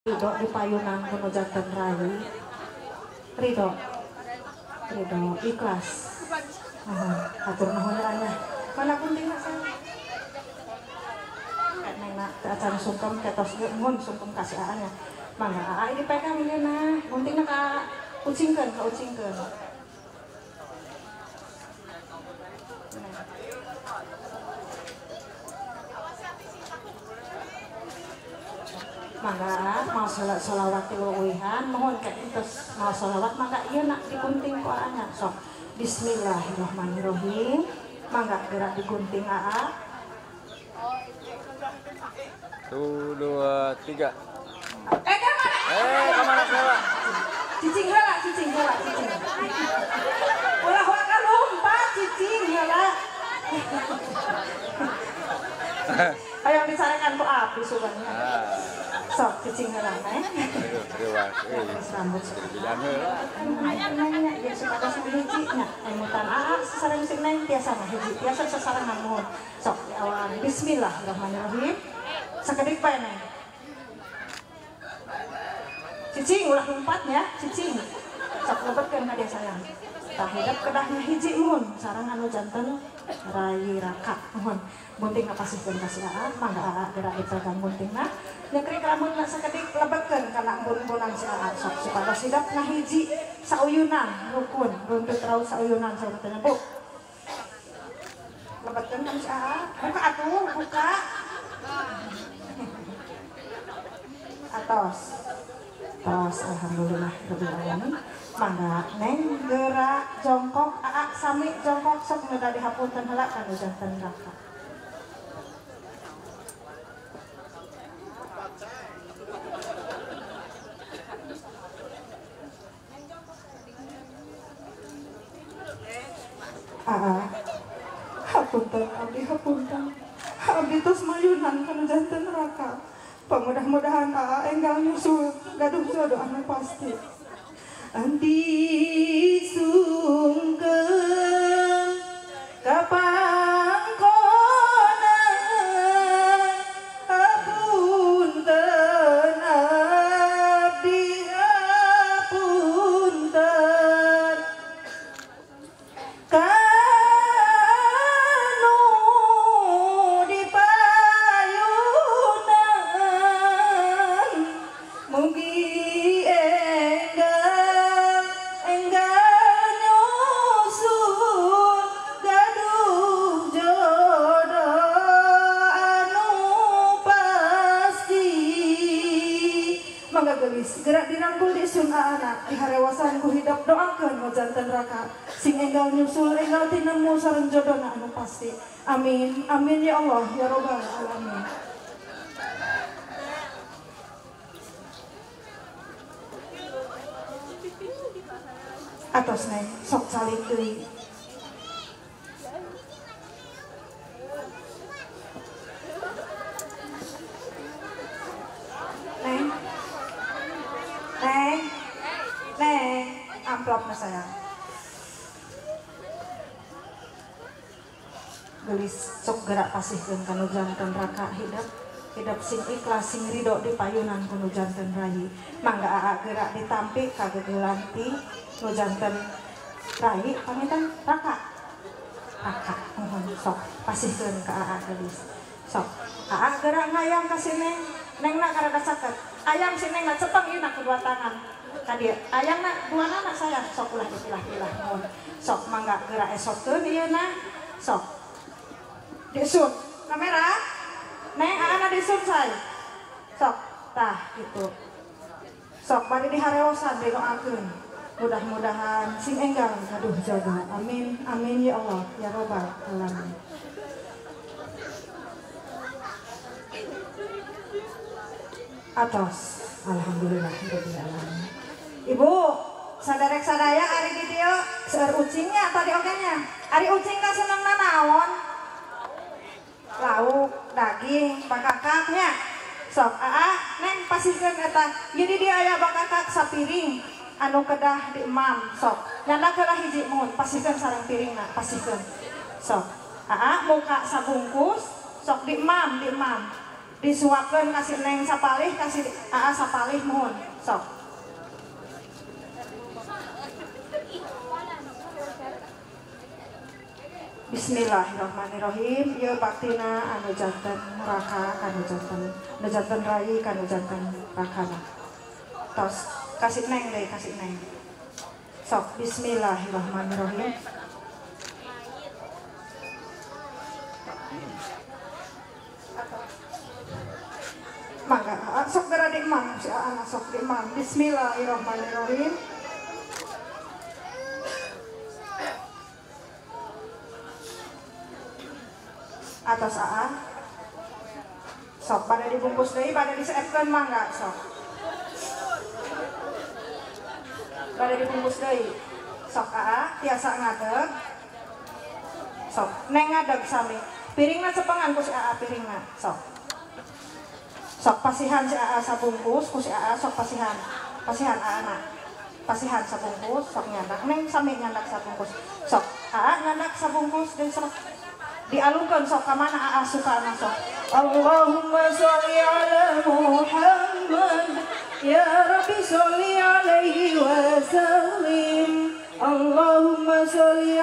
Ridho di payunan kuno janten rai. Ridho. Ridho ikhlas. Atur nuhun nya. Mana guntingna saya? Neng nak acan sungkem ketos ngun sungkem kasih aa nya. Mangga aa ini pegang ieu nah. Guntingna ka ucingkeun, ka ucingkeun. Mangga mau sholat sholawat tilu uihan mohon kayak terus mau sholawat mangga iya nak digunting ku aa nya sok bismillahirrahmanirrahim mangga gerak digunting aa 1 2 3 kemana heula cicing heula cicing heula cicing ulah waka lompat cicing heula hayang disarekan ku api sugannya. Sok cicing heula teh. Rambut heula. Ya supados hiji nya emutan aa sareng si neng tiasa mah hiji tiasa sasarengan muhun. Sok diawalan bismillahirrahmanirrahim. Sakedik bae neng. Cicing ulah lompat nya, cicing. Sok lebetkeun ka dia sayang. Tah hidep kedahnya hiji muhun sareng anu janten rai raka muhun. Gunting kapasihkeun ka si aa, mangga aa gerak dipegang guntingna. Nyekrik rambutna sakedik lebetkeun kana embun-embunan si aa sok supados hidep ngahiji sauyunan rukun runtut raut sauyunan saur teh Bu. Lebetkeun ka si aa, buka atuh, buka. Atos. Tos alhamdulillah rabbil alamin. Mangga neng gerak jongkok aa sami jongkok sok nu da dihapunten heula ka nu janten raka. Aa, hapunten abdi hapunten. Abdi tos mayunan kana janten raka. Pamudah-mudahan aa enggal nyusul gaduh jodoh anu pasti. Andi sungkem kapangkonan hapunten abdi hapunten kanu di payunan mugi enggal nyusul gaduh jodoh anu pasti. Mangga gelis gerak dirangkul di sun anak diharewasan ku hidep doakeun nu janten raka sing enggal nyusul enggal tinemu sareng jodona anu pasti. Amin amin ya Allah ya robbal alamin. Atos neng sok calik deui. Neng, neng, neng, amplopna sayang. Gelis sok gerak pasihkeun ka nu janten raka hidep, hidep sing ikhlas sing ridho di payunan ku nu janten rai. Mangga aa gerak ditampi kagegelan ti nu janten rai pamitan raka. Raka mohon sok pasihkeun ka aa gelis. Sok aa gerak ngayang ka si neng, nengna karada caket. Ayang si nengna cepeng ieu na kedua tangan. Ka dieu ayangna duanana sayang sok ulah dipilah-pilah mohon. Sok mangga gerak esotkeun ieu na. Sok disun kamera. Neng aana disun say. Sok tah gitu. Sok bari dihareosan didoakeun. Mudah-mudahan sing enggal gaduh jodoh. Amin amin ya Allah ya robbal alamin. Atos alhamdulillah rabbil alamin. Ibu saderek sadaya ari di dieu seueur ucingnya tadi oge nya. Ari ucing teh senengna naon? Lauk, daging, bakakaknya. Sok aa neng pasihkeun eta. Jadi dia aya bakakak sapiring anu kedah di emam sok. Nyandak heula hiji muhun pasihkeun sareng piringna, pasihkeun. Sok. Aa muka sabungkus sok di emam, di emam. Disuapkeun kasih neng sapalih kasih aa sapalih muhun sok. Bismillahirrahmanirrahim. Ieu baktina anu janten raka kanu janten nu janten rai kanu janten rakana. Tos kasih neng deui kasih neng. Sok bismillahirrahmanirrahim. Mangga sok geura di emang si aa sok di emang. Bismillahirrahmanirrahim. Atas aa sok pada dibungkus deui pada diseepkeun mangga sok pada dibungkus deui sok aa tiasa ngadeg sok neng ngadeg sami piringna cepengan ku si aa piringna sok sok pasihan si aa sabungkus ku si aa sok pasihan pasihan aa na pasihan sabungkus sok nyandak neng sami nyandak sabungkus sok aa nyandak sabungkus deui sok dialungkeun sok ka mana aa sukana sok. Allahumma sholli ala Muhammad ya Rabbi sholli alaihi wa sallim. Allahumma sholli